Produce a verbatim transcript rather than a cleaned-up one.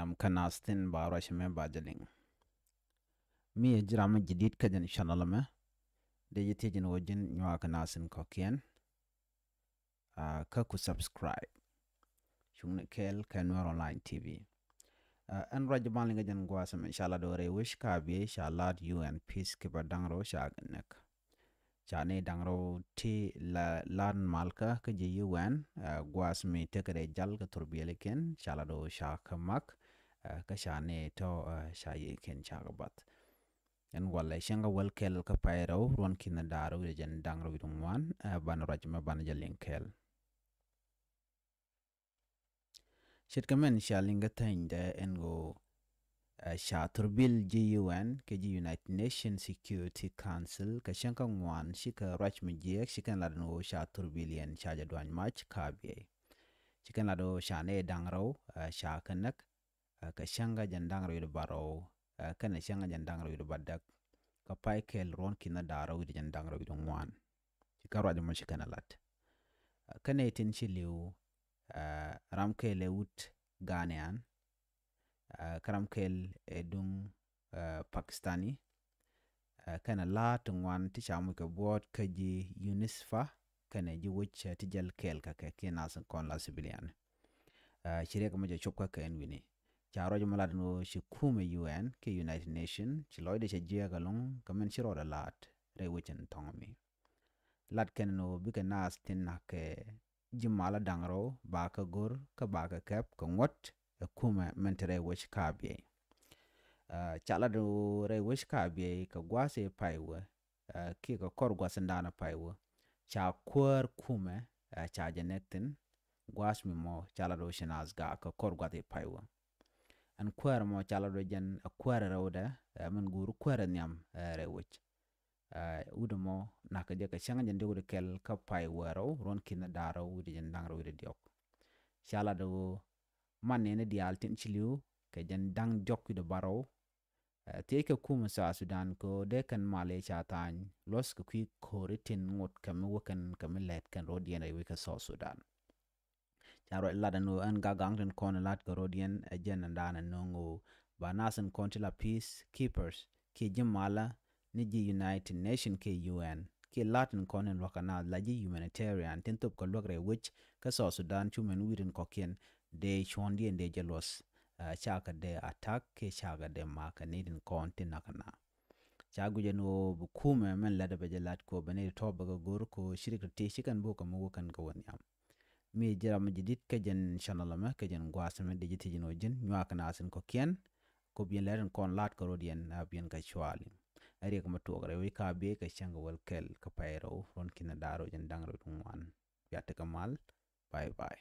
Ram kä nath tin ba ruac mɛ ba jɛ liŋ. Mi ɛ ji̱ ram mi jadid kä jɛn channel mɛ, dee jɛ thiec ɛn ɣöö ji̱n nyuak kä nath tin kɔ̱kiɛn. Ah, kä ku subscribe. Cuŋni kɛɛl kɛ Nuer Online T V. Ah, ɛn ruac jɛ ban liŋ kä jɛn gua̱a̱th mɛ, ca lat ɣöö rɛy wec kä Abyei ca la̱t U N peacekeeper da̱ŋ rɛw ca näk. Ca nɛy da̱ŋ rɛw ti la la̱t malkä kä ji̱ U N, ah, gua̱a̱th mi tekɛ rɛy jal kä thurbiɛlikiɛn, ca lat ɣöö ca kɛ mak, ah, kä ca nɛy tɔ̱, ah, ca yiëëkiɛn ca kɛ bath. Ɛn walɛ cäŋ kä wäl kɛl kä pay rɛw ruɔ̱n ki̱n da̱ŋ rɛw wi̱cdɛ jiɛn da̱ŋ rɛw wi̱cdɛ ŋuan, ah, banɛ ruac mɛ banɛ jɛ liŋ kɛɛl. Ce̱tkɛ mɛn ca liŋ kä thänydɛ ɛn ɣöö, ah, ca thurbil ji̱ U N kɛ ji̱ United Nations Security Council kɛ cäŋ kä ŋuan cikɛ ruac mi jiɛɛk, cikɛn lat ɛn ɣöö ca thurbil yɛn ca jɛ duany mac kä Abyei. Cikɛn lat ɣöö ca nɛy da̱ŋ rɛw, ah, ca kɛ näk, ah, kɛ cäŋ kä jiɛn da̱ŋ rɛw wi̱cdɛ bärɔw, ah, kɛnɛ cäŋ kä jiɛn da̱ŋ rɛw wi̱cdɛ bädäk. Kä pay kɛl ruɔ̱n ki̱n da̱ŋ rɛw wi̱cdɛ jiɛn da̱ŋ rɛw wi̱cdɛ ŋuan. Cikɛ ruac mɔ cikɛn ɛ lat. Ah, kä nɛy tin ci li̱w, ah, ram kɛl ɛ wut Ghanaian, ah, kä ram kɛl ɛ duŋ, ah, Pakistani, ah, kɛnɛ la̱a̱t ti ŋuan ti ca moc kɛ buɔ̱ɔ̱t kä ji̱ UNISFA, kɛnɛ ji̱ wec, ah, ti jäl kɛɛl kä kɛ kiɛ nath kɔn la civilian. Ah, ci riɛk mɔ jɛ cop kä kɛ ɛn wi̱ni. Ca ruac mɔ lat ɛn ɣöö ci kumɛ U N kiɛ United Nation, ci lɔcdɛ cɛ jiɛɛk ɛlɔ̱ŋ, kɛ min ci rɔɔdɛ la̱a̱t rɛy wec ɛn thɔ̱ŋ mi. Lat kɛn ɛn ɣöö bikɛ nath tin na̱kɛ ji̱ malä da̱ŋ rɛw ba kɛ go̱r kä ba kɛ kɛp kɛ ŋuɔ̱t ɛ kumɛ min te rɛy wec kä Abyei. Ah, ca lat ɣöö rɛy wec kä Abyei kɛ gua̱a̱th ëë pay wä, ah, kiɛ kɛ kɔr gua̱a̱th in da̱a̱n ɛ pay wä, ca kuäär kumɛ, ah, ca jɛ nɛk thi̱n, gua̱a̱th mi mɔ ca lat ɣöö ci nath gaak kɛ kɔr gua̱a̱th ëë pay wä. Ɛn kuäär mɔ ca lat ɣöö jɛn ɛ kuäär rɛwdɛ, ah, min guur kuäär nhiam, ah, rɛy wec. Ah, wut ɛmɔ na̱kɛ jɛ kɛ cäŋ jɛn diɔ̱k di kɛl kä pay wäl rɛw ruɔ̱n ki̱n da̱ŋ rɛw wi̱cdɛ jiɛn da̱ŋ rɛw wi̱cdɛ diɔ̱k. Ca lat ɣöö man nɛɛni diaal tin ci li̱w kɛ jiɛn da̱ŋ diɔ̱k wi̱cdɛ bärɔw, ah, thiec kɛ kumɛ South Sudan kɛ ɣöö dee kɛn mal ëë ca tha̱a̱ny luɔ̱th kɛ kui̱ ko̱ri tin ŋot kɛ mi wä kɛn kɛ mi lɛt kɛn rɔ̱diɛn rɛy wec kä South Sudan. Ca ruac lat ɛn ɣöö ɛn gak gaŋ tin kɔn lat kɛ rɔ̱diɛn ɛ jɛn ɛn da̱a̱n ɛn nöŋ ɣöö ba nath in kɔn ti la peacekeepers kiɛ ji̱ malä ni ji̱ United Nation kiɛ U N kiɛ lat in kɔn in luäk kɛ nath la ji̱ humanitarian tin thop kɛ luäk rɛy wec kä South Sudan cu mɛn wi̱i̱ tin kɔ̱kiɛn dee cuɔ̱ndiɛn dee jɛ luɔ̱th, ah, ca kɛ dee attack kiɛ ca kɛ dee mak kɛ ni tin kɔn tin na̱k kɛ nath. Ca guic ɛn ɣöö bi kumɛ min lät ɛ bɛ jɛ lat kɛ ɣöö bɛ ni tɔ̱ bɛ kɛ go̱r kɛ ɣöö ci rik ti ti ci kɛn bok kɛ mi wä kɛn kɛ wä nhiam. Mi ji̱ ram mi ji̱ dit kɛ jɛn channel ɛmɛ kɛ jɛn gua̱a̱th ɛmɛ dee ji̱ thiec ɛn ɣöö ji̱n nyuak kɛ nath in kɔ̱kiɛn. Kop yɛn lɛr in kɔn lat kɛ rɔ̱diɛn a biɛn kɛ cuali. Ɛ riɛk mɛ tuɔɔk rɛw i̱ ka biɛ kɛ cäŋ kɛ wäl kɛl kɛ pay rɛw ruɔ̱n ki̱n da̱ŋ rɛw jiɛn da̱ŋ rɛw wi̱cdɛ ŋuan. Bia tekɛ mal. Bye bye.